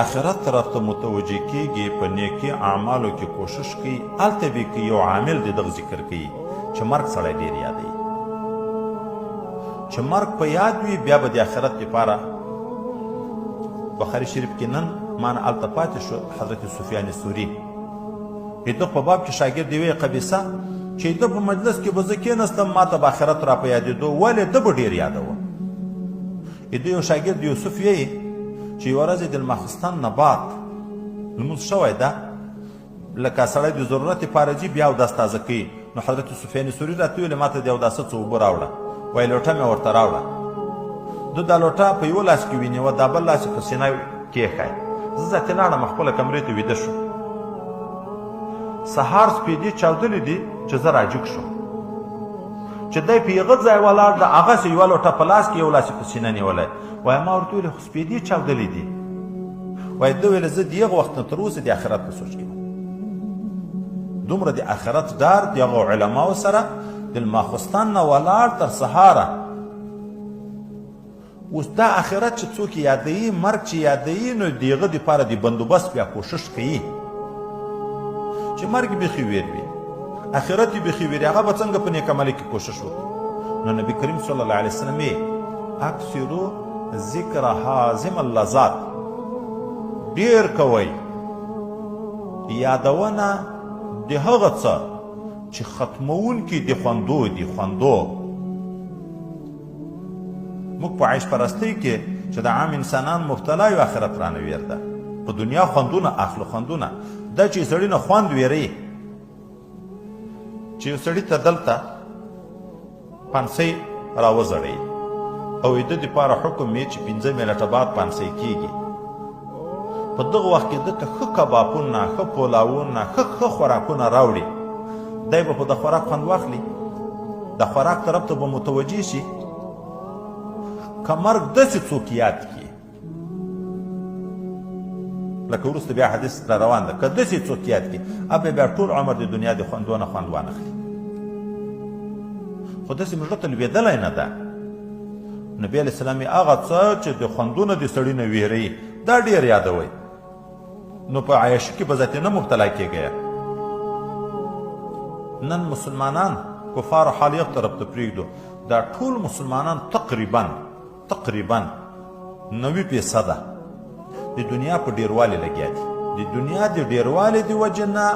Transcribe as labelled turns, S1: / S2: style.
S1: آخرت طرف ته متوجه کیږي، په نیکي اعمالو کې کوشش کوي، هلته به کې یو عامل د دغه ذکر کوي چې مرګ سړی ډیر یادوي. چې مرګ په یاد وي بیا به د آخرت لپاره. بخاري شریف کې نن مانه هلته پاتې شو، حضرت سفیان ثوري د ده په باب کې شاګرد یې ویې قبیصه چې ده په مجلس کې به زه کېناستم، ما ته به آخرت را په یادېدو، ولې ده به ډېر یادوه. د ده یو شاګرد یوسف یې چې یوه ورځ یې د لماخستن نه بعد لمونځ شوی ده، لکه سړی د ضرورت لپاره ځي بیا اودس تازه کوي، نو حضرت سفیان ثوري راته ویل ما ته د اوداسه څه اوبه راوړه. وایي لوټه مې ورته راوړه. ده دا لوټه په یوه لاس کې ونیوه، دا بل لاس یې په سینه کېښی. زه ذاتې لاړم خپله کمرې ته ویده شوم. سهار سپېدې چاودلې دي چې زه راجګ شوم، چې دی په هغه ځای ولاړ ده، هغسې یوه لوټه په لاس کې یو لاس یې په سینه نیولی. وایي ما ورته ویل خو سپېدې چاودلې دي. وایي ده ویل زه د هغه وخت نه تر اوسه د آخرت په سوچ کې وم. دومره د آخرت ډار د هغو علماو سره د لماخستن نه ولاړ تر سهاره. اوس دا آخرت چې څوک یادوي، مرګ چې یادوي، نو د هغه دپاره د بندوبست بیا کوشش کوي چې مرګ بیخي ویر وي، آخرت یې بیخي ویر، هغه به څنګه په نیک عملي کې کوشش وکړي. نو نبی کریم صلی الله علیه وسلم یې اکثرو ذکر هاضم اللذات، ډیر کوئ یادونه د هغه څه چې ختمونکي د خوندو دي. خوندو موږ په عیش پرستۍ کې چې د عام انسانان مبتلا یو، آخرت رانه ویر ده. په دنیا خوندونه اخلو، خوندونه دا چې سړي نه خوند ویروي، چې یو سړي ته دلته پانسۍ راوځړوي او د ده دپاره حکم یې چې 5 منټه بعد پانسۍ کېږي، په دغه وخت کې ده ته ښه کبابونه، ښه پولاوونه، ښه ښه خوراکونه راوړي، دی به په د خوراک خوند واخلي، د خوراک طرف ته به متوجه شي. که مرګ داسې څوک یاد کړي، لکه وروسته بیا حدیث را روان ده، که داسې څوک یاد کړي به بیا ټول عمر د دنیا د خوندو نه خوند وانخلي. خو داسې موږ ته لوېدلی نه ده. نبی علیه السلام یې هغه څه چې د خوندونه د سړي نه ویروي دا ډېر یادوئ، نو په عیاشي کې به ذاتې نه مبتلا کېږئ. نن مسلمانان کفارو حال یو طرف ته پرېږدو، دا ټول مسلمانان تقریبا 90% د دنیا په ډېروالي لګیا دي. د دنیا د ډېروالي د وجې نه